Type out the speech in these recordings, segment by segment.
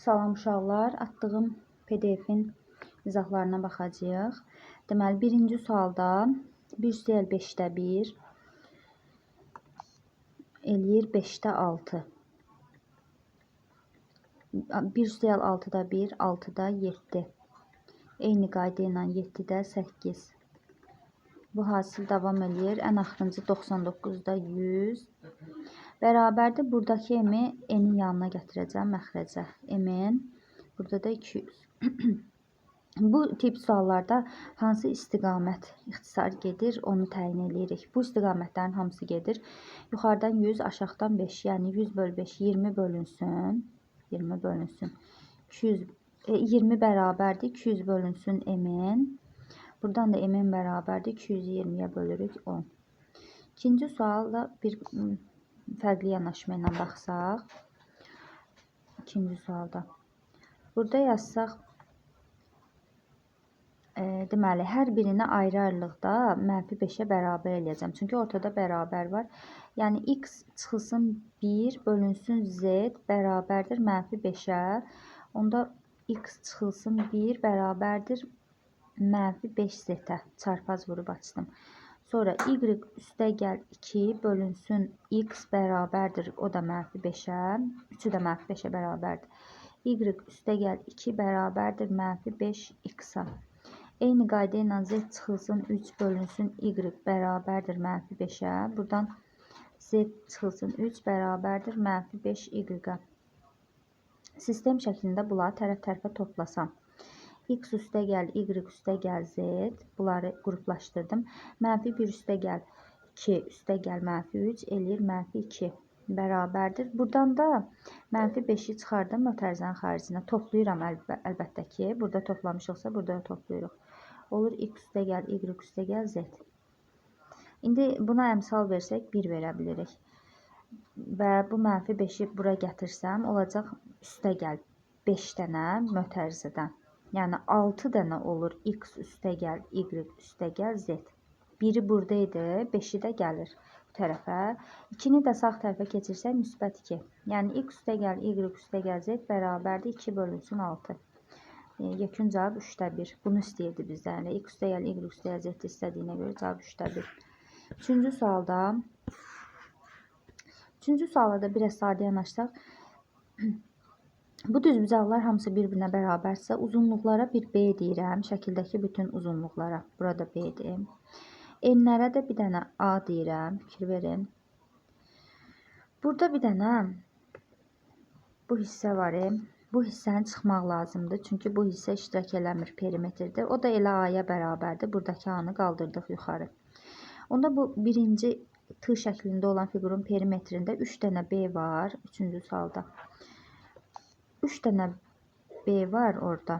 Salam uşaqlar, atdığım PDF-in izahlarına baxacağıq. Deməli, birinci sualda 1 üstəgəl 5-də 1 eləyir 5-də 6. 1 üstəgəl 6-da 1, 6-da 7. Eyni qayda ilə 7-də 8. Bu hasil davam eləyir. Ən axırıncı 99-da 100. Bərabərdir. Buradakı m-i n-in yanına gətirəcəm məxrəcə. M-in. Burada da 200. Bu tip suallarda hansı istiqamət ixtisar gedir, onu təyin eləyirik. Bu istiqamətlərin hamısı gedir. Yuxarıdan 100, aşağıdan 5, yəni 100 böl 5, 20 bölünsün. 20 bölünsün. 200, 20 bərabərdir. 200 bölünsün m-in. Buradan da m-in bərabərdir. 220-yə bölürük 10. İkinci sualda bir fərqli yanaşma ilə baxsaq. İkinci sualda. Burada yazsaq, deməli, hər birini ayrı-ayrılıqda mənfi 5-ə bərabər eləyəcəm. Çünki ortada bərabər var. Yəni, x çıxılsın 1 bölünsün z bərabərdir mənfi 5-ə. Onda x çıxılsın 1 bərabərdir mənfi 5z-ə. Çarpaz vurub açdım. Sonra y üstə gəl 2 bölünsün x bərabərdir. O da mənfi 5-ə. 3-ü də mənfi 5-ə bərabərdir. Y üstə gəl 2 bərabərdir mənfi 5x-a. Eyni qayda ilə z çıxılsın 3 bölünsün y bərabərdir mənfi 5-ə. Buradan z çıxılsın 3 bərabərdir mənfi 5y-a. Sistem şəklində bunları tərəf-tərəfə toplasam. X üstə gəl, y üstə gəl, z. Bunları qruplaşdırdım. Mənfi 1 üstə gəl, 2 üstə gəl, mənfi 3 eləyir mənfi 2 bərabərdir. Buradan da mənfi 5-i çıxardım mötərizənin xaricinə. Toplayıram əlbəttə ki. Burada toplamışıqsa, burada da toplayırıq. Olur x üstə gəl, y üstə gəl, z. İndi buna əmsal versək 1 verə bilirik. Və bu mənfi 5-i bura gətirsəm, olacaq üstə gəl 5 dənə mötərizədən. Yəni 6 dənə olur x üstə gəl, y üstə gəl, z. Biri burada idi, 5-i də gəlir bu tərəfə. 2-ni də sağ tərəfə keçirsək müsbət 2. Yəni x üstə gəl, y üstə gəl, z bərabərdir 2 bölünsün 6. Yekun cavab 3-də 1. Bunu istəyirdi bizdən. Yəni x üstə gəl, y üstə gəl, z istədiyinə görə cavab 3-də 1. Üçüncü sualda da biraz sadə yanaşsaq. Bu düzbucaqlar hamısı bir-birinə bərabərsə, uzunluqlara bir B deyirəm. Şəkildəki bütün uzunluqlara. Burada B-dir. Enlərə də bir dənə A deyirəm. Fikir verin. Burada bir dənə bu hissə var. Bu hissəni çıxmaq lazımdır. Çünki bu hissə iştirak eləmir perimetrdə. O da elə A-ya bərabərdir. Buradakı A-nı qaldırdıq yuxarı. Onda bu birinci T şəklində olan fiqurun perimetrində 3 dənə B var. Üçüncü sualda. 3 dənə B var orada.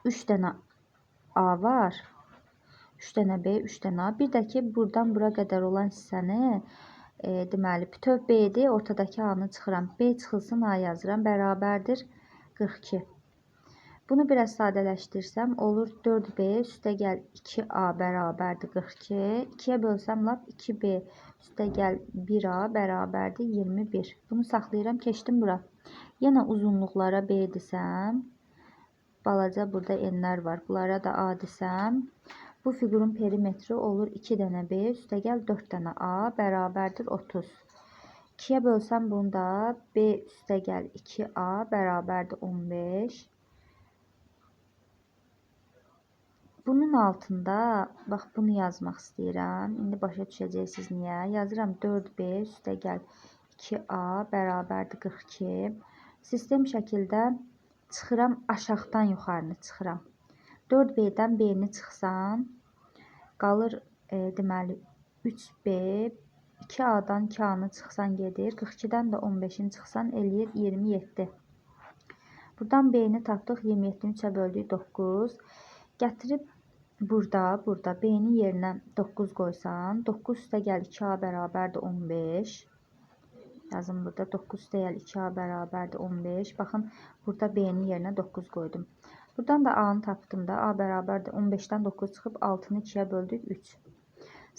3 dənə A var. 3 dənə B, 3 dənə A. Bir də ki, buradan bura qədər olan hissəni deməli, bütöv B-dir. Ortadakı A-nı çıxıram. B çıxılsın A yazıram. Bərabərdir 42. Bunu biraz sadələşdirsəm, olur 4B üstə gəl 2A bərabərdir 42. 2-yə bölsəm lap 2B üstə gəl 1A bərabərdir 21. Bunu saxlayıram, keçdim bura. Yenə uzunluqlara B desəm, balaca burada enlər var. Bunlara da A desəm, bu fiqurun perimetri olur 2 dənə B, üstə gəl 4 dənə A bərabərdir 30. 2-yə bölsəm bunu da B üstə gəl 2A bərabərdir 15. Bunun altında, bax bunu yazmaq istəyirəm. İndi başa düşəcəksiniz niyə. Yazıram 4B üstə gəl 2A bərabərdir 42. Sistem şəkildə çıxıram, aşağıdan yuxarını çıxıram. 4B-dən B-ni çıxsan, qalır deməli 3B, 2A-dan 2A-nı çıxsan gedir. 42-dən də 15-ini çıxsan eləyir 27. Buradan B-ni tapdıq, 27-ni 3-ə böldük 9. Gətirib burada B-nin yerinə 9 qoysan, 9 üstə gəl 2A bərabərdir 15. Yazım burada 9 üstə gəl 2A bərabərdir 15. Baxın, burada B-nin yerinə 9 qoydum. Buradan da A-nı tapdım da. A bərabərdir 15-dən 9 çıxıb 6-nı 2-yə böldük 3.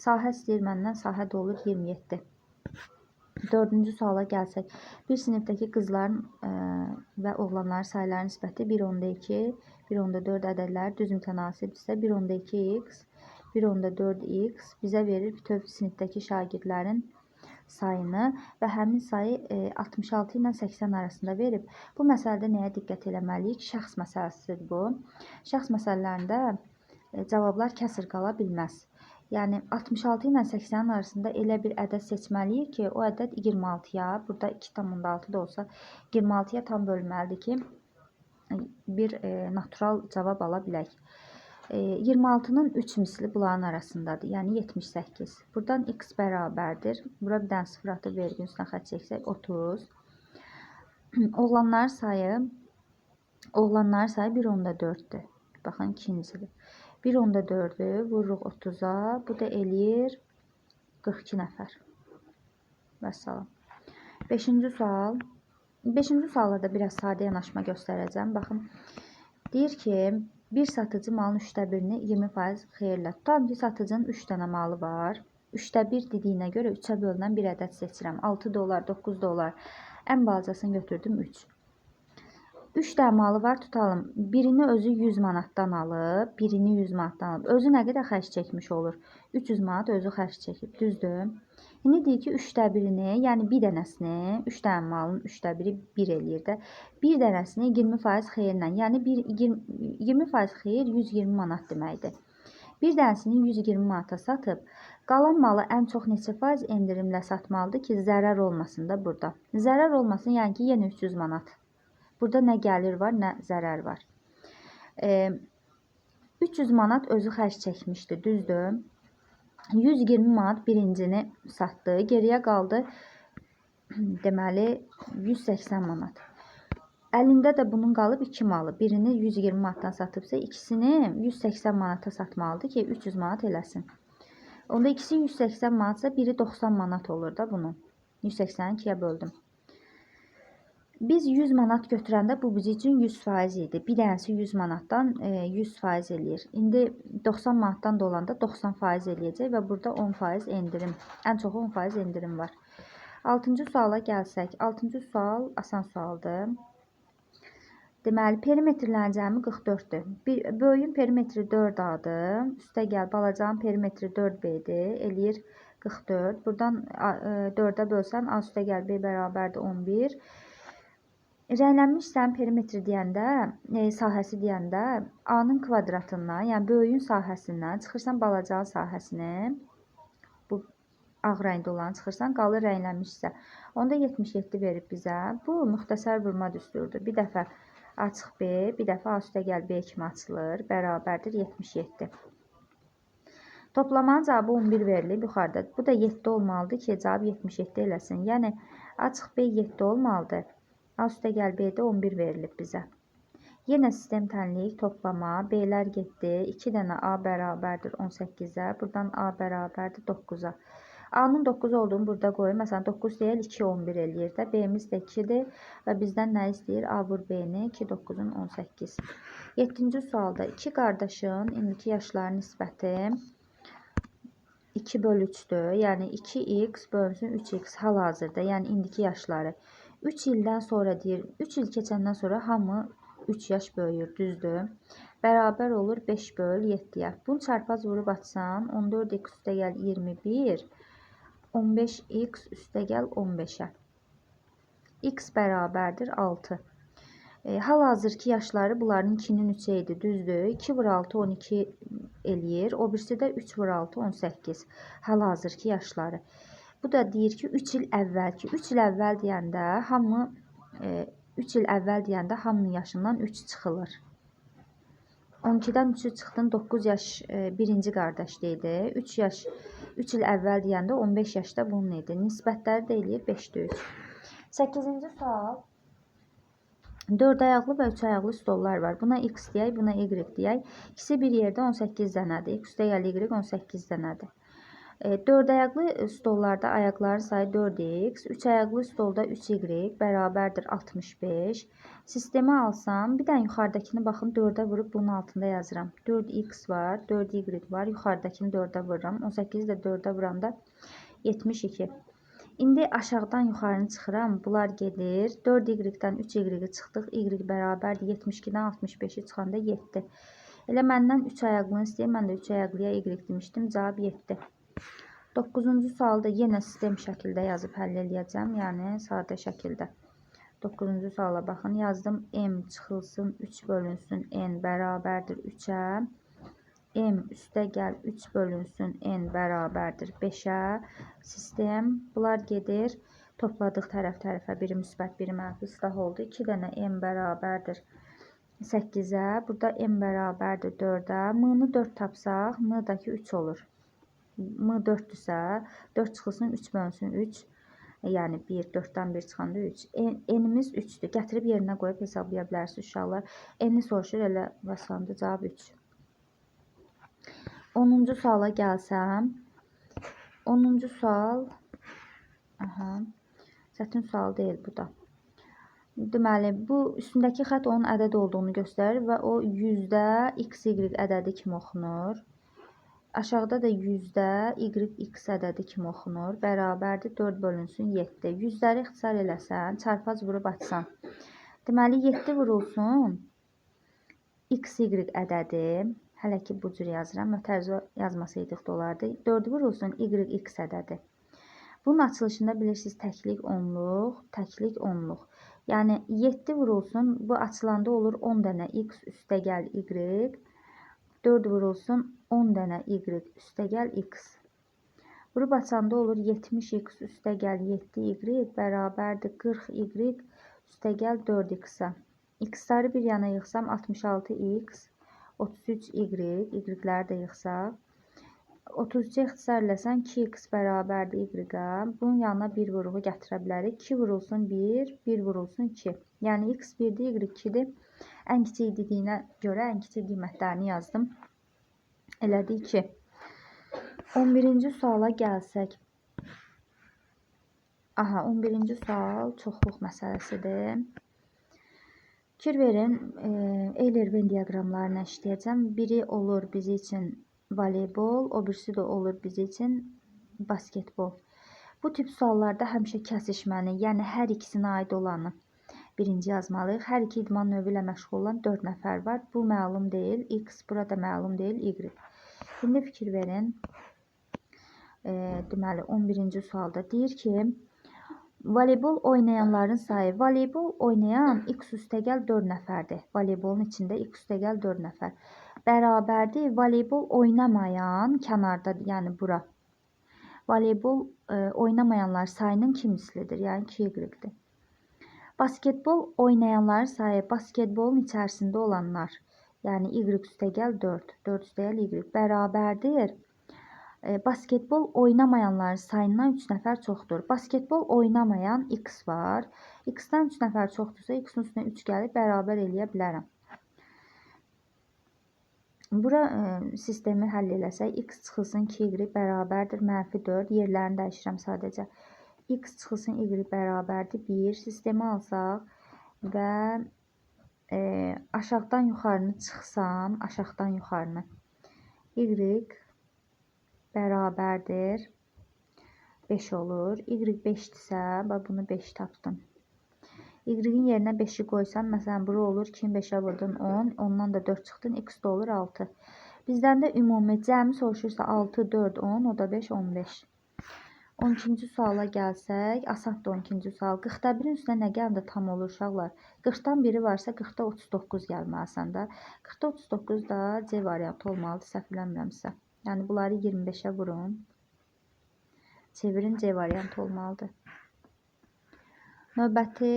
Sahə istəyir məndən. Sahə də olur 27. Dördüncü suala gəlsək, bir sinifdəki qızların və oğlanların saylarının nisbəti 1,2, 1,4 ədədləri düz mütənasibdirsə, 1,2x, 1,4x bizə verir bütöv sinifdəki şagirdlərin sayını və həmin sayı 66 ilə 80 arasında verib. Bu məsələdə nəyə diqqət eləməliyik? Şəxs məsələsidir bu. Şəxs məsələlərində cavablar kəsir qala bilməz. Yəni 66 ilə 80-in arasında elə bir ədəd seçməliyik ki, o ədəd 26-ya, burada 2,6 da olsa 26-ya tam bölünməlidir ki, bir natural cavab ala bilək. 26-nın 3 misli bunların arasındadır, yəni 78. Buradan x bərabərdir. Bura bir dənə 0 atıb vergün üstünə xətt çəksək 30. Oğlanların sayı 1,4-dür. Baxın, ikincisidir. 1,4-ü vururuq 30-a. Bu da eləyir 42 nəfər. Vəssalam. Beşinci sual. Beşinci suala da biraz sadə yanaşma göstərəcəm. Baxın, deyir ki, bir satıcı malın 1/3-ni 20% xeyirlə. Tutalım ki, satıcının 3 dənə malı var. 1/3 dediyinə görə 3-ə bölünən bir ədəd seçirəm. 6 dolar, 9 dolar. Ən balacasını götürdüm 3. 3 dənə malı var, tutalım. Birini özü 100 manatdan alıb, birini 100 manatdan alıb. Özü nə qədər xərc çəkmiş olur? 300 manat özü xərc çəkib, düzdür? İndi deyir ki, 1/3-ni, yəni bir dənəsini, 3 dənə malın 1/3-i 1 eləyir də. Bir dənəsini 20% xeyirlə, yəni 20% xeyir 120 manat deməkdir. Bir dənəsini 120 manata satıb, qalan malı ən çox neçə faiz endirimlə satmalıdır ki, zərər olmasın da burada. Zərər olmasın, yəni ki, yenə 300 manat. Burada nə gəlir var, nə zərər var. 300 manat özü xərc çəkmişdi, düzdür? 120 manat birincini satdı. Geriyə qaldı, deməli, 180 manat. Əlində də bunun qalıb 2 malı. Birini 120 manatdan satıbsa, ikisini 180 manata satmalıdır ki, 300 manat eləsin. Onda ikisi 180 manatsa, biri 90 manat olur da bunun. 180-i 2-yə böldüm. Biz 100 manat götürəndə bu bizim üçün 100% idi. Bir dənəsi 100 manatdan 100% eləyir. İndi 90 manatdan da olanda 90% eləyəcək və burada 10% endirim. Ən çoxu 10% endirim var. 6-cı suala gəlsək. 6-cı sual asan sualdır. Deməli, perimetrlərin cəmi 44-dür. Böyüyün perimetri 4A-dır. Üstə gəl, balacanın perimetri 4B-dir. Eləyir 44. Buradan 4-ə bölsən, A üstə gəl, B bərabərdir 11. Rənglənmiş hissənin perimetri deyəndə, sahəsi deyəndə A-nın kvadratından, yəni böyüyün sahəsindən çıxırsan balacanın sahəsini, bu ağ rəngdə olanı çıxırsan, qalır rənglənmiş hissə. Onda 77 verib bizə. Bu müxtəsər vurma düsturudur. Bir dəfə A çıx B, bir dəfə A üstə gəl B kimi açılır, bərabərdir 77. Toplamanın cavabı 11 verilib yuxarıda. Bu da 7 olmalıdır ki, cavab 77 eləsin. Yəni A çıx B 7 olmalıdır. A üstə gəl B-də 11 verilib bizə. Yenə sistem tənlik, toplama, B-lər getdi. 2 dənə A bərabərdir 18-ə. Buradan A bərabərdir 9-a. A-nın 9 olduğunu burada qoyun. Məsələn, 9 deyil, 2, 11 eləyir də. B-miz də 2-dir və bizdən nə istəyir? A vur B-ni 2, 9-un 18. 7-ci sualda iki qardaşın indiki yaşları nisbəti 2/3-dür. Yəni 2x bölünsün 3x hal-hazırda, yəni indiki yaşları. 3 ildən sonra deyir, 3 il keçəndən sonra hamı 3 yaş böyüyür, düzdür? Bərabər olur 5 böl 7-yə. Bunu çarpaz vurub atsan, 14x üstə gəl 21, 15x üstə gəl 15-ə. X bərabərdir 6. Hal-hazırki yaşları bunların 2-nin 3-ə idi, düzdür? 2 vur 6, 12 eləyir. O birisi də 3 vur 6, 18. Hal-hazırki yaşları. Bu da deyir ki, 3 il əvvəlki. 3 il əvvəl deyəndə hamı 3 il əvvəl deyəndə hamının yaşından 3 çıxılır. 12-dən 3-ü çıxdın, 9 yaş birinci qardaşda idi. 3 yaş 3 il əvvəl deyəndə 15 yaşda bunun idi. Nisbətləri də eləyir 5-də 3. 8-ci sual. 4 ayaqlı və 3 ayaqlı stollar var. Buna x deyək, buna y deyək. İkisi bir yerdə 18 dənədir. X üstə gəl y 18 dənədir. 4 ayaqlı stollarda ayaqların sayı 4x, 3 ayaqlı stolda 3y bərabərdir 65. Sistemi alsam, bir dənə yuxarıdakını baxın 4-ə vurub bunun altında yazıram. 4x var, 4y var, yuxarıdakını 4-ə vururam. 18-i də 4-ə vuranda 72. İndi aşağıdan yuxarını çıxıram. Bunlar gedir. 4y-dən 3y-i çıxdıq. Y bərabərdir. 72-dən 65-i çıxanda 7. Elə məndən 3 ayaqlını istəyir. Mən də 3 ayaqlıya y demişdim. Cavab 7. 9-cu sualı da yenə sistem şəkildə yazıb həll eləyəcəm. Yəni sadə şəkildə. 9-cu suala baxın. Yazdım m çıxılsın 3 bölünsün n bərabərdir 3-ə. M üstə gəl 3 bölünsün n bərabərdir 5-ə. Sistem. Bunlar gedir. Topladıq tərəf tərəfə. Biri müsbət, biri mənfi islah oldu. 2 dənə m bərabərdir 8-ə. Burada m bərabərdir 4-ə. M-ni 4 tapsaq, n-dakı 3 olur. M 4-dürsə, 4 çıxılsın 3 bölünsün 3. Yəni 1, 4-dən 1 çıxanda 3. N-imiz 3-dür. Gətirib yerinə qoyub hesablaya bilərsiniz uşaqlar. N-i soruşur, elə vəssalamda cavab 3. 10-cu suala gəlsəm. 10-cu sual. Aha. Çətin sual deyil bu da. Deməli, bu üstündəki xətt onun ədəd olduğunu göstərir və o yüzdə x, y ədədi kimi oxunur. Aşağıda da yüzdə y, x ədədi kimi oxunur. Bərabərdir 4 bölünsün 7. Yüzləri ixtisar eləsən, çarpaz vurub açsan. Deməli, 7 vurulsun x, y ədədi. Hələ ki, bu cür yazıram. Mötərizə yazmasaydıq da olardı. 4 vurulsun y, x ədədi. Bunun açılışında bilirsiniz, təklik onluq, təklik onluq. Yəni, 7 vurulsun, bu açılanda olur 10 dənə x üstə gəl y. 4 vurulsun 10 dənə y üstəgəl x. Vurub açanda olur 70x üstəgəl 7y bərabərdir 40y üstəgəl 4x-ə. X-ları bir yana yığsam 66x, 33y, y-ləri də yığsaq. 33-ə ixtisar eləsən 2x bərabərdir y-ə. Bunun yanına 1 vuruğu gətirə bilərik. 2 vurulsun 1, 1 vurulsun 2. Yəni x 1-dir, y 2-dir. Ən kiçik dediyinə görə ən kiçik qiymətlərini yazdım. Elədi 2. 11-ci suala gəlsək. Aha, 11-ci sual çoxluq məsələsidir. Fikir verin, Euler-Venn diaqramlarını işləyəcəm. Biri olur bizi üçün voleybol, o birisi də olur bizi üçün basketbol. Bu tip suallarda həmişə kəsişməni, yəni hər ikisinə aid olanı birinci yazmalıyıq. Hər iki idman növü ilə məşğul olan 4 nəfər var. Bu məlum deyil. X burada məlum deyil. Y. İndi fikir verin. Deməli, 11-ci sualda deyir ki, voleybol oynayanların sayı. Voleybol oynayan x üstəgəl 4 nəfərdir. Voleybolun içində x üstəgəl 4 nəfər. Bərabərdir. Voleybol oynamayan kənarda, yəni bura. Voleybol oynamayanlar sayının iki mislidir. Yəni 2y-dir. Basketbol oynayanların sayı, basketbolun içərisində olanlar, yəni y üstəgəl 4, 4 üstəgəl y bərabərdir. Basketbol oynamayanların sayından 3 nəfər çoxdur. Basketbol oynamayan x var. X-dən 3 nəfər çoxdursa, x-in üstünə 3 gəlib bərabər eləyə bilərəm. Bura sistemi həll eləsək, x çıxılsın 2y bərabərdir mənfi 4. Yerlərini dəyişirəm sadəcə. X çıxılsın y bərabərdir 1. Sistemi alsaq və aşağıdan yuxarını çıxsam, aşağıdan yuxarını y bərabərdir 5 olur. Y 5-dirsə, bax bunu 5 tapdım. Y-in yerinə 5-i qoysan, məsələn, bura olur 2-ni 5-ə vurdun 10, ondan da 4 çıxdın, x də olur 6. Bizdən də ümumi cəmi soruşursa 6, 4, 10, o da 5, 15. 12-ci suala gəlsək, asandır 12-ci sual. 40-da 1-in üstünə nə gələndə tam olur uşaqlar? 40-dan biri varsa 40-da 39 gəlməlisən də. 40-da 39 da C variantı olmalıdır, səhv eləmirəmsə. Yəni bunları 25-ə vurun. Çevirin, C variantı olmalıdır. Növbəti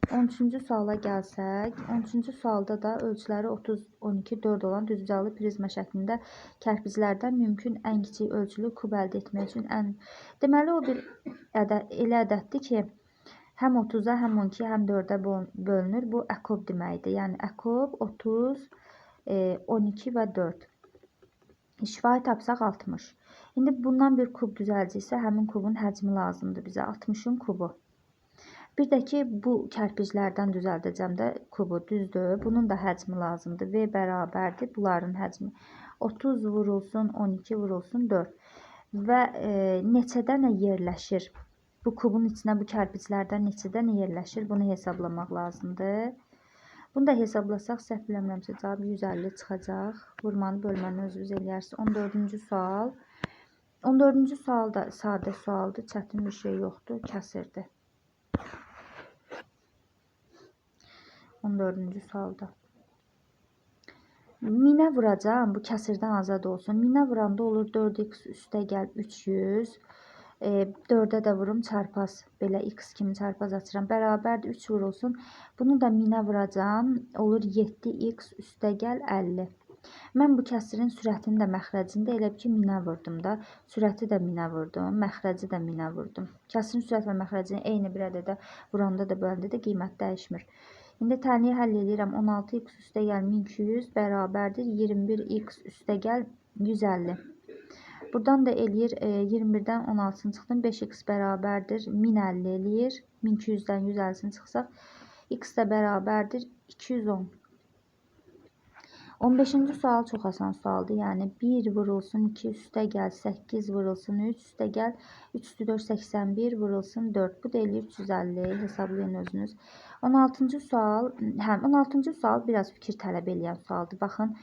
13-cü suala gəlsək, 13-cü sualda da ölçüləri 30, 12, 4 olan düzbucaqlı prizma şəklində kərpiclərdən mümkün ən kiçik ölçülü kub əldə etmək üçün ən... Deməli, o bir elə ədəddir ki, həm 30-a, həm 12-yə, həm 4-ə bölünür. Bu əkob deməkdir. Yəni, əkob 30, 12 və 4. Şifahi tapsaq 60. İndi bundan bir kub düzələcəksə, həmin kubun həcmi lazımdır bizə. 60-ın kubu. Bir də ki, bu kərpiclərdən düzəldəcəm də kubu, düzdür. Bunun da həcmi lazımdır. V bərabərdir bunların həcmi. 30 vurulsun, 12 vurulsun, 4. Və neçə dənə yerləşir? Bu kubun içinə bu kərpiclərdən neçədən yerləşir? Bunu hesablamaq lazımdır. Bunu da hesablasaq, səhv eləmirəmsə cavab 150 çıxacaq. Vurmanı, bölməni özünüz eləyərsiniz. 14-cü sual. 14-cü sual da sadə sualdır. Çətin bir şey yoxdur. Kəsirdir. 14-cü sualda. Minə vuracağam. Bu kəsirdən azad olsun. Minə vuranda olur 4x üstə gəl 300. 4-ə də vurum çarpaz. Belə x kimi çarpaz açıram. Bərabərdir 3 vurulsun. Bunu da minə vuracağam. Olur 7x üstə gəl 50. Mən bu kəsirin sürətini də məxrəcini də elə ki minə vurdum da. Sürəti də minə vurdum, məxrəci də minə vurdum. Kəsirin sürət və məxrəcini eyni bir ədədə vuranda da böləndə də qiymət dəyişmir. İndi tənliyi həll edirəm. 16x üstə gəl 1200 bərabərdir 21x üstə gəl 150. Buradan da eləyir 21-dən 16-sını çıxdım. 5x bərabərdir 1050 eləyir. 1200-dən 150-sini çıxsaq x də bərabərdir 210. 15-ci sual çox asan sualdır. Yəni 1 vurulsun 2 üstə gəl 8 vurulsun 3 üstə gəl 3 üstü 4 81 vurulsun 4. Bu da eləyir 350. Hesablayın özünüz. 16-cı sual, həm 16-cı sual biraz fikir tələb eləyən sualdır. Baxın,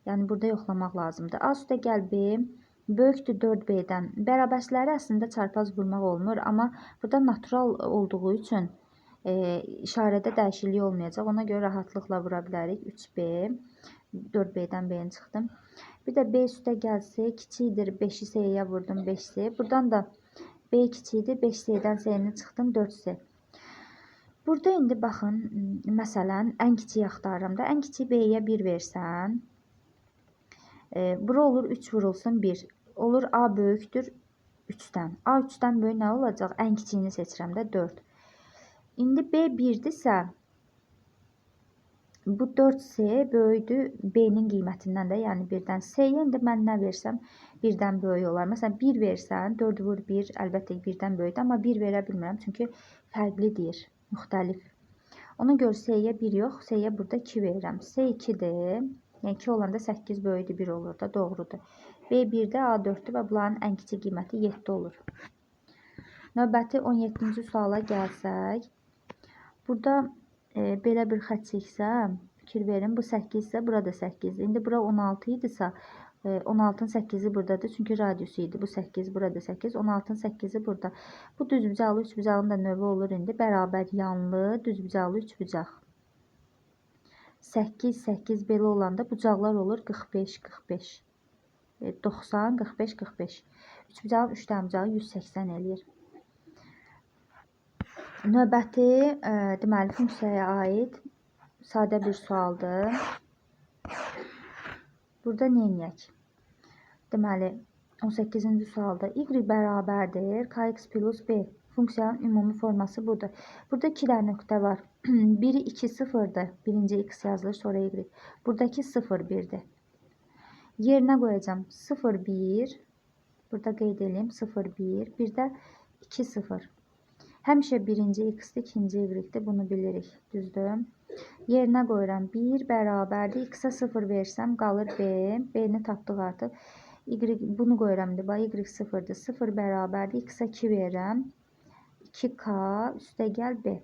yəni burada yoxlamaq lazımdır. A üstə gəl B böyükdür 4B-dən. Bərabərsizləri əslində çarpaz vurmaq olmur, amma burada natural olduğu üçün işarədə dəyişiklik olmayacaq. Ona görə rahatlıqla vura bilərik. 3B, 4B-dən B-ni çıxdım. Bir də B üstə gəl C kiçikdir. 5-i C-yə vurdum 5C. Buradan da B kiçikdir. 5C-dən C-ni çıxdım 4C. Burada indi baxın, məsələn, ən kiçiyi axtarıram da. Ən kiçiyi B-yə 1 versən, bura olur 3 vurulsun 1. Olur A böyükdür 3-dən. A 3-dən böyük nə olacaq? Ən kiçiyini seçirəm də 4. İndi B 1-dirsə, bu 4C böyükdür B-nin qiymətindən də, yəni 1-dən. C-yə indi mən nə versəm 1-dən böyük olar. Məsələn, 1 versən, 4 vur 1, əlbəttə 1-dən böyükdür, amma 1 verə bilmirəm, çünki fərqli deyir, müxtəlif. Ona görə C-yə 1 yox, C-yə burada 2 verirəm. C 2-dir. Yəni 2 olanda 8 böyükdür 1 olur da, doğrudur. B 1-də, A 4-dür və bunların ən kiçik qiyməti 7 olur. Növbəti 17-ci suala gəlsək, burada belə bir xətt çəksəm, fikir verin, bu 8 isə burada 8-dir. İndi bura 16 idisə, 16-nın 8-i buradadır, çünki radiusu idi. Bu 8, burada 8, 16-nın 8-i burada. Bu düzbucaqlı üçbucağın da növü olur indi. Bərabər yanlı düzbucaqlı üçbucaq. 8, 8 belə olanda bucaqlar olur 45, 45. 90, 45, 45. Üçbucağın 3 dənə bucağı 180 eləyir. Növbəti, deməli, funksiyaya aid sadə bir sualdır. Burada nə edək? Deməli, 18-ci sualda y bərabərdir kx plus b. Funksiyanın ümumi forması budur. Burada 2 dənə nöqtə var. Biri 2, 0-dır. Birinci x yazılır, sonra y. Buradakı 0, 1-dir. Yerinə qoyacağam 0, 1. Burada qeyd edeyim 0, 1. Bir də 2, 0. Həmişə birinci x-dir, ikinci y-dir. Bunu bilirik. Düzdür? Yerinə qoyuram. 1 bərabərdir. X-ə 0 versəm qalır b. B-ni tapdıq artıq. Y, bunu qoyuram indi. Bax, y 0-dır. 0 bərabərdir. X-ə 2 verirəm. 2K üstə gəl B.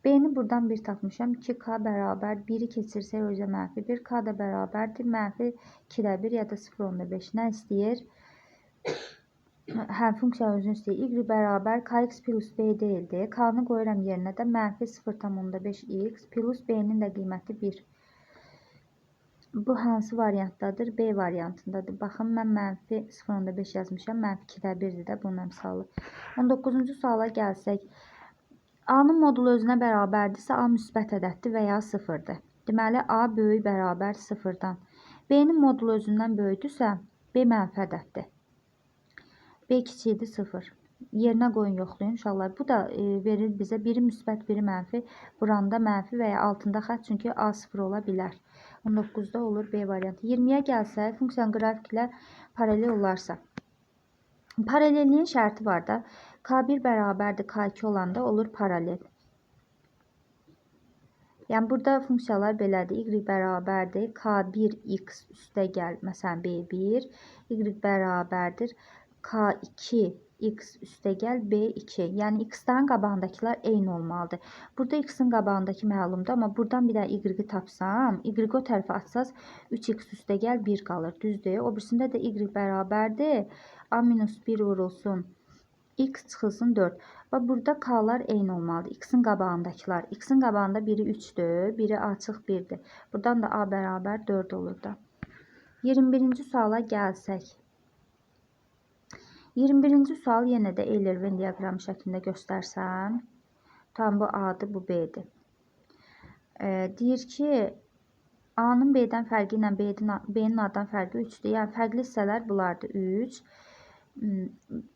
B-ni buradan 1 tapmışam. 2K bərabər 1-i keçirsək özə mənfi 1. K da bərabərdir. Mənfi 2-də 1 ya da 0,5. Nə istəyir? Hə, funksiya özünü istəyir. Y bərabər kx plus B deyildi. K-nı qoyuram yerinə də mənfi 0,5x plus B-nin də qiyməti 1. Bu hansı variantdadır? B variantındadır. Baxın, mən mənfi 0,5 yazmışam. Mənfi 2-də 1-dir də bunun əmsalı. 19-cu suala gəlsək. A-nın modulu özünə bərabərdirsə, A müsbət ədəddir və ya 0-dır. Deməli, A böyük bərabər 0-dan. B-nin modulu özündən böyükdürsə, B mənfi ədəddir. B kiçikdir 0. Yerinə qoyun, yoxlayın uşaqlar. Bu da verir bizə biri müsbət, biri mənfi. Buranda mənfi və ya altında xətt, çünki A 0 ola bilər. 19-da olur B variantı. 20-yə gəlsək, funksiyanın qrafiklə paralel olarsa. Paralelliyin şərti var da. K1 bərabərdir K2 olanda olur paralel. Yəni burada funksiyalar belədir. Y bərabərdir K1x üstə gəl, məsələn B1. Y bərabərdir K2 X üstəgəl B2. Yəni X-dən qabağındakılar eyni olmalıdır. Burada X-in qabağındakı məlumdur, amma buradan bir də Y-i tapsam, Y o tərəfə atsaz 3X üstəgəl 1 qalır. Düzdür? O birisində də Y bərabərdir. A minus 1 vurulsun. X çıxılsın 4. Və burada K-lar eyni olmalıdır. X-in qabağındakılar. X-in qabağında biri 3-dür, biri A çıx 1-dir. Buradan da A bərabər 4 olur da. 21-ci suala gəlsək. 21-ci sual yenə də Euler-Venn diaqramı şəklində göstərsəm, tam bu A-dır, bu B-dir. Deyir ki, A-nın B-dən fərqi ilə B-nin A-dan fərqi 3-dür. Yəni, fərqli hissələr bunlardır, 3.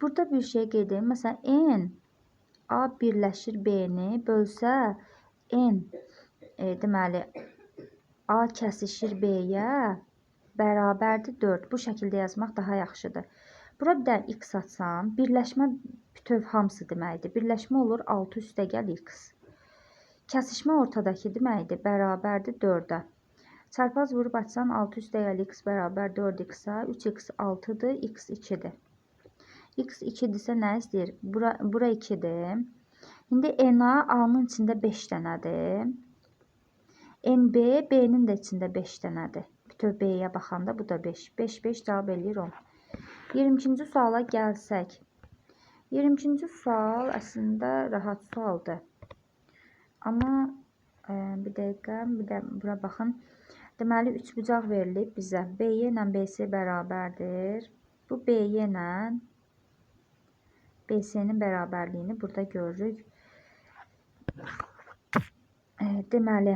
Burada bir şey qeyd edeyim. Məsələn, N, A birləşir B-ni, bölsə N, deməli, A kəsişir B-yə bərabərdir 4. Bu şəkildə yazmaq daha yaxşıdır. Bura bir də x atsam, birləşmə bütöv hamısı deməkdir. Birləşmə olur 6 üstəgəl x. Kəsişmə ortadakı deməkdir, bərabərdir 4-ə. Çarpaz vurub açsan 6 üstəgəl x bərabər 4x-a, 3x 6-dır, x 2-dir. X 2-dirsə nə istəyir? Bura 2-dir. İndi NA A-nın içində 5 dənədir. NB B-nin də içində 5 dənədir. Bütöv B-yə baxanda bu da 5. 5, 5 cavab eləyir 10. 22-ci suala gəlsək. 22-ci sual əslində rahat sualdır. Amma bir dəqiqə, bir də bura baxın. Deməli, üçbucaq verilib bizə. BY ilə BC bərabərdir. Bu BY ilə BC-nin bərabərliyini burada görürük. Deməli,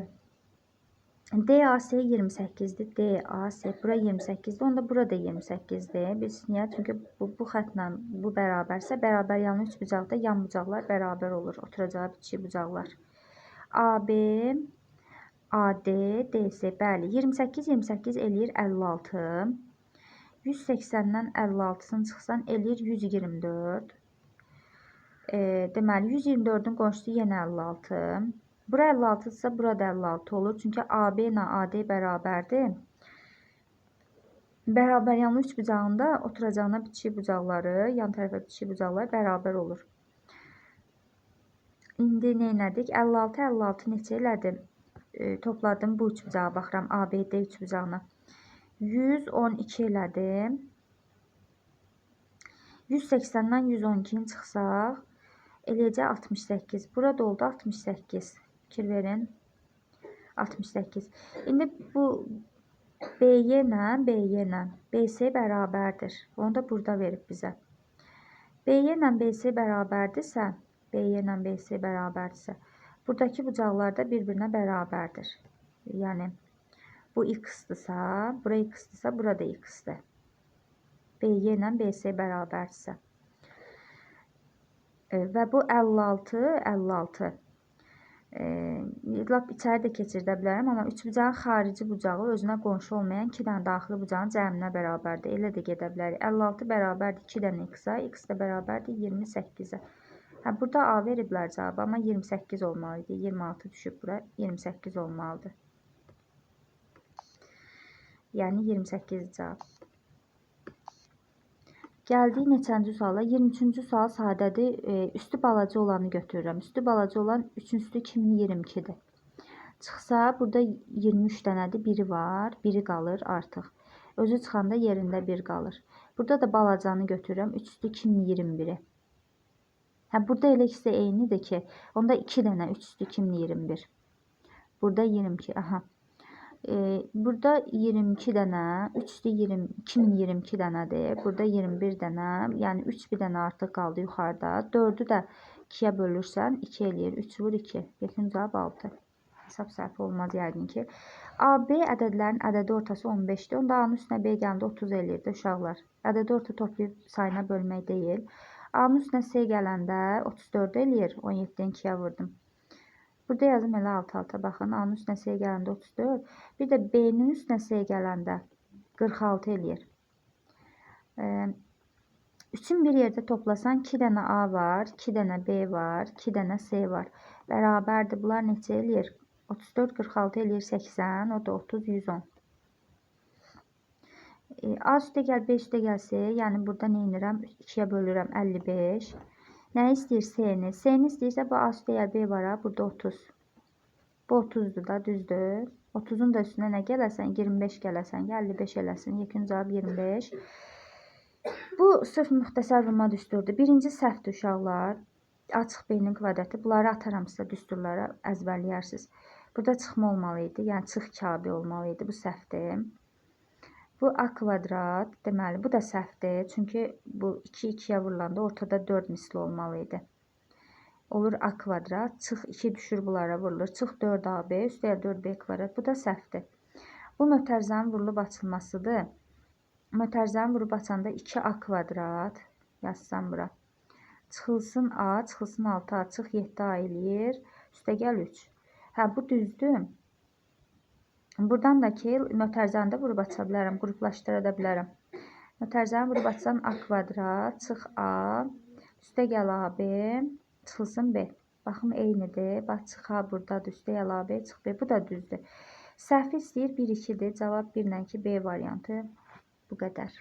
DAC 28-dir. DAC bura 28-dir. Onda burada 28-dir. Biz niyə? Çünki bu xətlə bu bərabərsə, bərabər yanlı üçbucaqda yan bucaqlar bərabər olur. Oturacağı bitişik bucaqlar. AB, AD, DC. Bəli, 28, 28 eləyir 56. 180-dən 56-sını çıxsan eləyir 124. Deməli, 124-ün qonşusu yenə 56. Bura 56-dırsa, burada 56 olur. Çünki AB ilə AD bərabərdir. Bərabər yanlı üçbucağında oturacağına bitişik bucaqları, yan tərəfə bitişik bucaqlar bərabər olur. İndi nə elədik? 56, 56 neçə elədim? Topladım bu üçbucağa baxıram. ABD üçbucağına. 112 elədim. 180-dən 112-ni çıxsaq, eləyəcək 68. Burada oldu 68. Fikir verin. 68. İndi bu BY ilə BC bərabərdir. Onu da burada verib bizə. BY ilə BC bərabərdirsə, BY ilə BC bərabərdirsə, buradakı bucaqlar da bir-birinə bərabərdir. Yəni, bu x-dırsa, bura x-dırsa, burada x-dir. BY ilə BC bərabərdirsə. Və bu 56, 56. Lap içəri də keçirdə bilərəm, amma üçbucağın xarici bucağı özünə qonşu olmayan 2 dənə daxili bucağın cəminə bərabərdir. Elə də gedə bilərik. 56 bərabərdir 2 dənə x-a, x də bərabərdir 28-ə. Hə, burada A veriblər cavabı, amma 28 olmalı idi. 26 düşüb bura, 28 olmalıdır. Yəni 28 cavab. Gəldik neçənci suala? 23-cü sual sadədir. Üstü balaca olanı götürürəm. Üstü balaca olan 3-ün üstü 2022-dir. Çıxsa, burada 23 dənədir. Biri var, biri qalır artıq. Özü çıxanda yerində bir qalır. Burada da balacanı götürürəm. 3 üstü 2021-i. Hə, burada elə ikisi eynidir ki, onda 2 dənə 3 üstü 2021. Burada 22. Aha. Burada 22 dənə, 3 üstü 2022 dənədir. Burada 21 dənə, yəni 3 bir dənə artıq qaldı yuxarıda. 4-ü də 2-yə bölürsən, 2 eləyir. 3 vur 2. Yekun cavab 6. Hesab səhvi olmaz yəqin ki. AB ədədlərin ədədi ortası 15-dir. Onda A-nın üstünə B gələndə 30 eləyir də uşaqlar. Ədədi orta toplayıb sayına bölmək deyil. A-nın üstünə C gələndə 34 eləyir. 17-dən 2-yə vurdum. Burada yazım elə alt-alta baxın. A-nın üstünə C gələndə 34. Bir də B-nin üstünə C gələndə 46 eləyir. Üçün bir yerdə toplasan 2 dənə A var, 2 dənə B var, 2 dənə C var. Bərabərdir. Bunlar neçə eləyir? 34, 46 eləyir 80, o da 30, 110. A üstə gəl, B üstə gəl C. Yəni burada nə edirəm? 2-yə bölürəm 55. Nə istəyir C-ni? C-ni istəyirsə bu A üstə gəl, B var ha, burada 30. Bu 30-dur da, düzdür. 30-un da üstünə nə gələsən? 25 gələsən, 55 eləsin. Yekun cavab 25. Bu sırf müxtəsər vurma düsturdur. Birinci səhvdir uşaqlar. A çıx B-nin kvadratı. Bunları ataram sizə düsturlara, əzbərləyərsiniz. Burada çıxma olmalı idi. Yəni çıx 2AB olmalı idi. Bu səhvdir. Bu A kvadrat, deməli bu da səhvdir. Çünki bu 2 2-yə vurulanda ortada 4 misli olmalı idi. Olur A kvadrat, çıx 2 düşür bunlara vurulur. Çıx 4AB, üstəyə 4B kvadrat. Bu da səhvdir. Bu mötərizənin vurulub açılmasıdır. Mötərizəni vurub açanda 2A kvadrat yazsam bura. Çıxılsın A, çıxılsın 6A, çıx 7A eləyir. Üstəgəl 3. Hə, bu düzdür. Buradan da ki, mötərizəni də vurub aça bilərəm, qruplaşdıra da bilərəm. Mötərizəni vurub açsam A kvadrat, çıx A, üstəgəl AB, çıxılsın B. Baxın, eynidir. Bax, çıx A buradadır, üstəgəl AB, çıx B. Bu da düzdür. Səhvi istəyir, 1, 2-dir. Cavab 1 ilə 2, B variantı. Bu qədər.